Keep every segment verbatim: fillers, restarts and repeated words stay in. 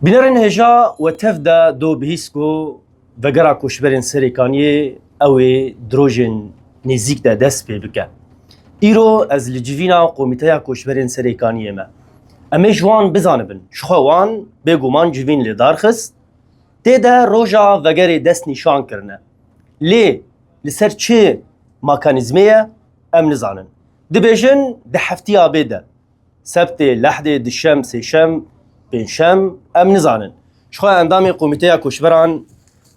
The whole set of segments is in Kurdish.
Bînerên hêja we tev de do bihîst ku vegera koçberên Serêkaniyê ew ê di rojên nêzîk de dest pê bike. Îro ez li civîna Komîteya Koçberên Serêkaniyê me. Em ê ji wan bizanibin. Ji xwe wan bêguman civîn li dar xist. Tê de roja vegerê dest nîşan kirine. Lê li ser çi mekanîzmê ye, em nizanin. Dibêjin di heftiya bê de. Sebtê, lehdê, dişem, sêşem, pêncşem, em nizanin. Ji xwe endamê Komîteya Koçberan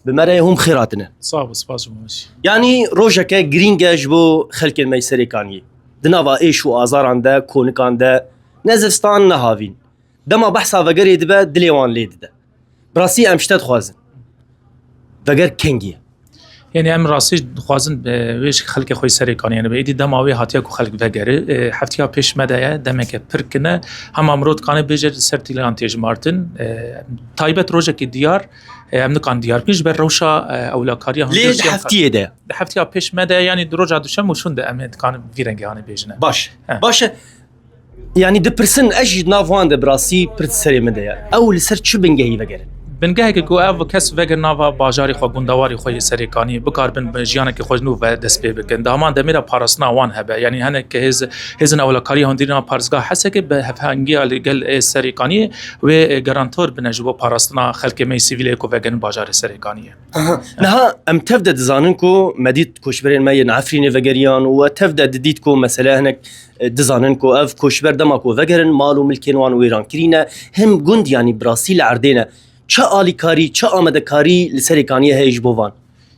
bi me re hûn xêr hatine. Sağ ol, spas û baş. Yanî rojeke girîng e ji bo xelkên me yê Serêkaniyê. Di nava êş û azaran de, konikan de, ne zivstan ne havîn. Dema behsa vegerê dibe, dilê wan lê dide. Bi rastî em ji te dixwazin. Veger kengî ye. Yanî em rastî dixwazin, e, wê ji xelkê xwe yê Serêkaniyê nebe. Êdî dema wê hatiye ku xelk vegere, e, heftiya pêş me de ye, demeke pir kin e. Hema mirov dikane bêje li ser tîlan tê jimartin. E, taybet rojekê diyar, e, em nikan diyar bikin ji ber rewşa, e, ewlakariya Lê hundir di jiyan heftiyê de. Di heftiya pêş me de, yanî di roja duşem û şûn de em ê dikanin vî rengê hanê bêjine. Baş. He. Baş e. Yanî dipirsin, ez jî di nav wan de bi rastî pir di serê min de ye. Ew li ser çi bingehî vegerin? Bingeheke ku ev kes veger nava bajarê xwe, gundewarê xwe yê Serêkaniyê bikarbin bi jiyaneke xwe ji nû ve dest pê bikin. Di heman demê de parastina wan hebe. Yanî hinek hêz, hêzên ewlekariya hundirîna parêzgeha Hesekê bi hevhengiya li gel ê Serêkaniyê wê, e, garantor bine ji bo parastina xelkê me yê sivîlê ku vegerin bajarê Serêkaniyê. Aha. Niha em tev de dizanin ku me dît koçberên me yên Efrînê vegeriyan û we tev de didît ku mesele hinek, e, dizanin ku ev koçber dema ku vegerin mal û milkên wan wêran kirîne, him gund yanî bi rastî li erdê ne. Çi alîkarî, çi amadekarî li Serêkaniyê heye ji bo van?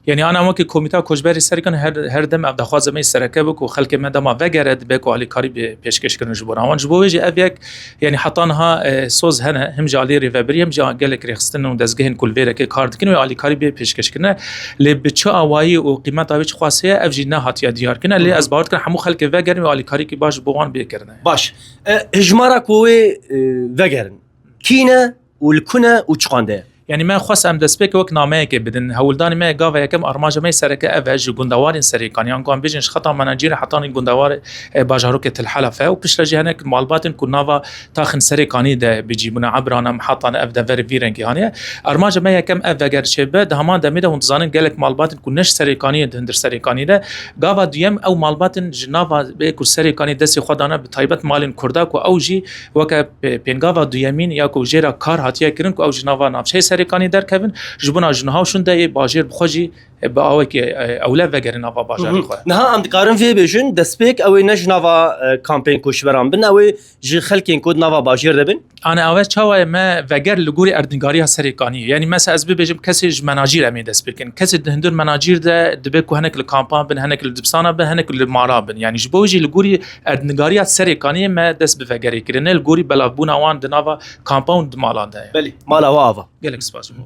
Yanî ana wekî Komîta Koçberî Serêkanî her, her dem ev daxwaza me yê sereke bû ku xelkê me dema vegere dibe ku alîkarî bê pêşkêş kirin ji bo wan. Ji bo wê jî ev yek, yanî heta niha, e, soz hene, him ji alî rêvebirî, him ji gelek rêxistin û dezgehên ku li vê rekê kar dikin wê alîkarî bê pêşkêş kirine. Lê bi çi awayî û qîmeta wê çi xwasê ye, ev jî nehatiye diyar kirine. Lê Hı hı. ez bawer dikim hemû xelkê vegerin wê alîkarîkî baş ji bo wan bê kirine. Baş. E, hejmara ku wê, e, vegerin. Kî ne û li ku ne û çiqan de ye? Yanî me xwest em destpêkê wek nameyekê bidin. Hewldanê me gava yekem armanca me yê sereke ev e, ji gundewarên Serêkanî, yan ku em bêjin ji xeta Menacîrê hetanî gundewar, e, bajarokê Til Helef e û piştre jî hinek malbatên ku nava taxên Serêkanî de bi cî bûne, Ebrana, Mihatan, ev dever vî rengî haniye. Armanca me yekem ev veger çêbe, di heman demê de hûn dizanin gelek malbatên ku ne ji Serêkaniyê di hundir Serêkanî de. Gava duyem ew malbatên ji nava bê ku Serêkanî destê xwe dane, bi taybet malên Kurda ku ew jî weke pê-, pêngava duyemîn ya ku jê re kar hatiye kirin ku ew ji nava navçeyê Serêkanî derkevin, ji bona ji niha û şûn de yê bajêr bi xwe jî, e, bi awekî, e, ewle vegerin nava bajarê Hı hı. xwe. Niha em dikarin vê bêjin, destpêk ew ê ne ji nava, e, kampên koçberan bin, ew ê ji xelkên ku di nava bajêr de bin? Ane, ew çawa ye me veger li gorî erdnîgariya Serêkaniyê. Yanî mesela ez bibêjim kesê ji Menacîr em ê dest pê kin. Kesê di hundir Menacîr de dibe ku hinek li kampan bin, hinek li dibistana bin, hinek li mala bin. Yanî ji bo wê jî li gorî erdnîgariya Serêkaniyê me dest bi vegerê kiriye. Ne li gorî belavbûna wan di nava kampan û di malan de ye. Belê, mala we ava. Gelek spas ji bo.